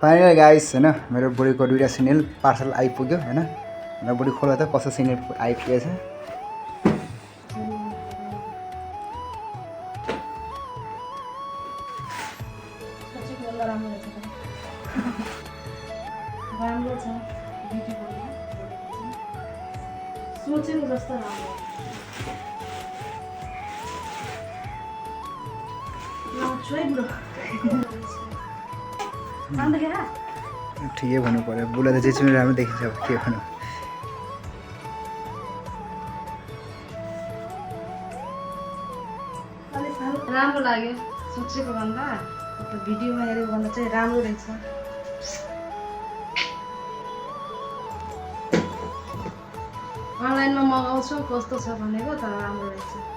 final guys हैन मेरो बुढीको दुईटा सिनेल पार्सल आइपुग्यो हैन मेरो बुढी खोला त कसो सिनेल आइपुगेछ राम्रो छ ब्युटीफुल सोचेको जस्तो राम्रो छोइ बुढो ठिकै भन्नु पर्यो बुढा त जे चाहिँ राम्रो देखिन्छ अब के भन्नु राम्रो लाग्यो सोचेको भन्दा भिडियोमा हेरेको भन्दा चाहिँ राम्रो रहेछ अनलाइनमा मगाउँछु कस्तो छ भनेको तर राम्रो रहेछ